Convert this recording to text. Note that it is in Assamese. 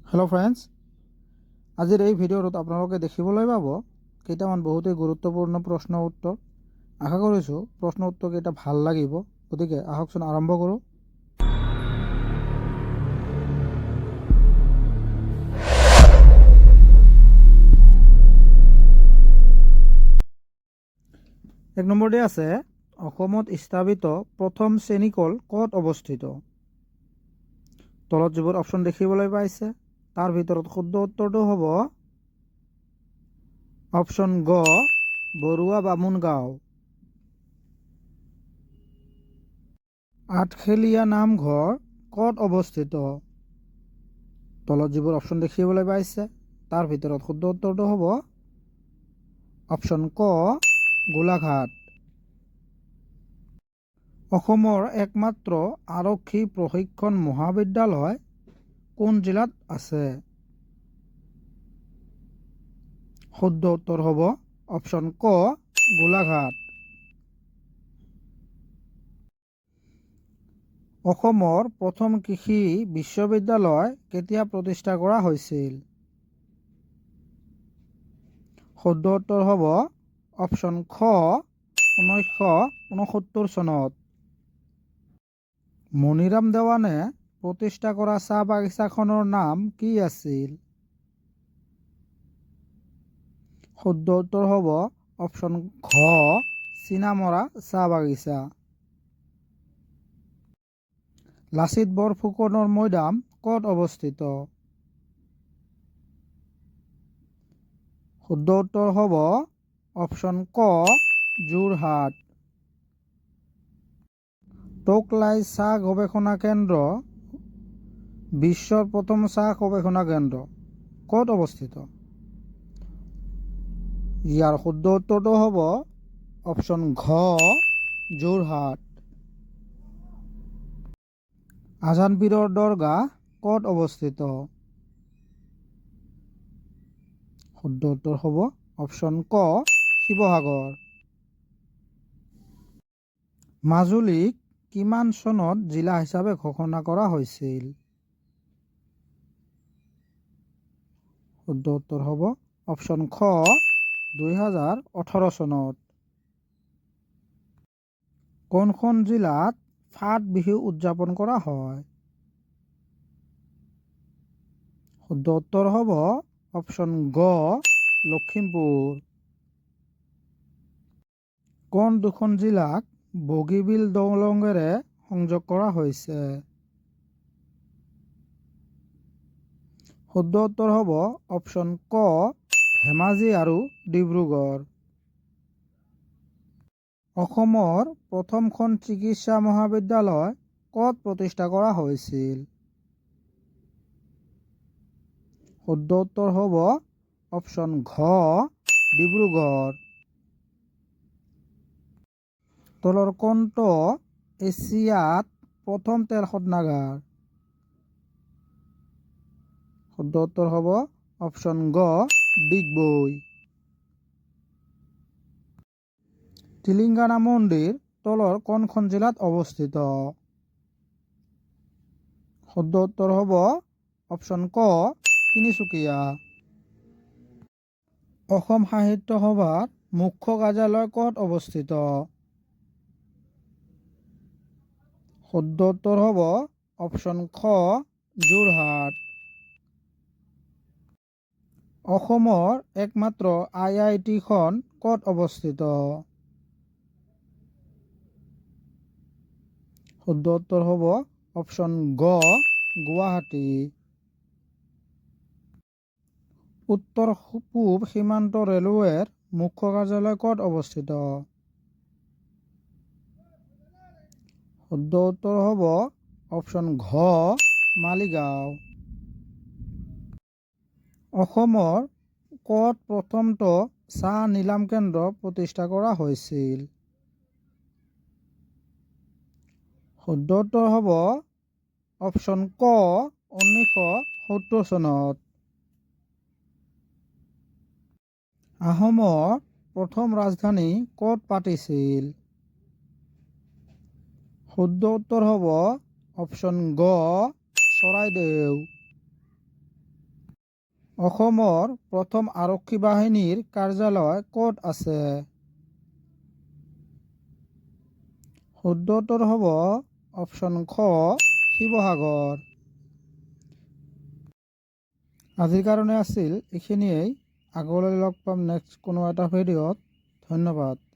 হেল্ল' ফ্ৰেণ্ডছ, আজিৰ এই ভিডিঅ'টোত আপোনালোকে দেখিবলৈ পাব কেইটামান বহুতেই গুৰুত্বপূৰ্ণ প্ৰশ্ন উত্তৰ। আশা কৰিছোঁ প্ৰশ্ন উত্তৰকেইটা ভাল লাগিব। গতিকে আহকচোন আৰম্ভ কৰোঁ। এক নম্বৰতে আছে, অসমত স্থাপিত প্ৰথম চেনিকল ক'ত অৱস্থিত? তলত যিবোৰ অপশ্যন দেখিবলৈ পাইছে, তাৰ ভিতৰত শুদ্ধ উত্তৰটো হ'ব অপশ্যন গ, বৰুৱা বামুণ গাঁও। আঠখেলীয়া নামঘৰ ক'ত অৱস্থিত? তলত যিবোৰ অপশ্যন দেখিবলৈ পাইছে, তাৰ ভিতৰত শুদ্ধ উত্তৰটো হ'ব অপশ্যন ক, গোলাঘাট। অসমৰ একমাত্ৰ আৰক্ষী প্ৰশিক্ষণ মহাবিদ্যালয় কোন জিলাত আছে? শুদ্ধ উত্তৰ হ'ব অপশ্যন ক, গোলাঘাট। অসমৰ প্ৰথম কৃষি বিশ্ববিদ্যালয় কেতিয়া প্ৰতিষ্ঠা কৰা হৈছিল? শুদ্ধ উত্তৰ হ'ব অপশ্যন খ, 1969 চনত। মণিৰাম দেৱানে প্ৰতিষ্ঠা কৰা চাহ বাগিচাখনৰ নাম কি আছিল? শুদ্ধ উত্তৰ হ'ব অপশ্যন ঘ, চিনামৰা চাহ বাগিচা। লাচিত বৰফুকনৰ মৈদাম ক'ত অৱস্থিত? শুদ্ধ উত্তৰ হ'ব অপশ্যন ক, যোৰহাট। টোকলাই চাহ গৱেষণা কেন্দ্ৰ বিশ্বৰ প্ৰথম চাহ গৱেষণা কেন্দ্ৰ ক'ত অৱস্থিত? ইয়াৰ শুদ্ধ উত্তৰটো হ'ব অপশ্যন ঘ, যোৰহাট। আজানপীৰৰ দৰগাহ ক'ত অৱস্থিত? শুদ্ধ উত্তৰ হ'ব অপশ্যন ক, শিৱসাগৰ। মাজুলীক কিমান চনত জিলা হিচাপে ঘোষণা কৰা হৈছিল? শুদ্ধ উত্তৰ হ'ব অপশ্যন খ, 2018 চনত। কোনখন জিলাত ফাট বিহু উদযাপন কৰা হয়? শুদ্ধ উত্তৰ হ'ব অপশ্যন গ, লখিমপুৰ। কোন দুখন জিলাক বগীবিল দলঙেৰে সংযোগ কৰা হৈছে? শুদ্ধ উত্তৰ হ'ব অপশ্যন ক, ধেমাজি আৰু ডিব্ৰুগড়। অসমৰ প্ৰথমখন চিকিৎসা মহাবিদ্যালয় ক'ত প্ৰতিষ্ঠা কৰা হৈছিল? শুদ্ধ উত্তৰ হ'ব অপশ্যন ঘ, ডিব্ৰুগড়। তলৰ কোনটো এছিয়াত প্ৰথম তেল শোধনাগাৰ? শুদ্ধ উত্তৰ হ'ব অপশ্যন গ, ডিগবৈ। টিলিঙা মন্দিৰ তলৰ কোনখন জিলাত অৱস্থিত? শুদ্ধ উত্তৰ হ'ব অপশ্যন ক, তিনিচুকীয়া। অসম সাহিত্য সভাৰ মুখ্য কাৰ্যালয় ক'ত অৱস্থিত? শুদ্ধ উত্তৰ হ'ব অপশ্যন খ, যোৰহাট। অসমৰ একমাত্ৰ আইআইটিখন ক'ত অৱস্থিত? শুদ্ধ উত্তৰ হ'ব অপশ্যন গ, গুৱাহাটী। উত্তৰ পূব সীমান্ত ৰেলৱেৰ মুখ্য কাৰ্যালয় ক'ত অৱস্থিত? শুদ্ধ উত্তৰ হ'ব অপশ্যন ঘ, মালিগাঁও। অসমৰ ক'ত প্ৰথমটো চাহ নিলাম কেন্দ্ৰ প্ৰতিষ্ঠা কৰা হৈছিল? শুদ্ধ উত্তৰ হ'ব অপশ্যন ক, 1970 চনত। আহোমৰ প্ৰথম ৰাজধানী ক'ত পাতিছিল? শুদ্ধ উত্তৰ হ'ব অপশ্যন গ, চৰাইদেউ। অসমৰ প্ৰথম আৰক্ষী বাহিনীৰ কাৰ্যালয় ক'ত আছে? শুদ্ধ উত্তৰ হ'ব অপশ্যন খ, শিৱসাগৰ। আজিৰ কাৰণে আছিল এইখিনিয়েই। আগলৈ লগ পাম নেক্সট কোনো এটা ভিডিঅ'ত। ধন্যবাদ।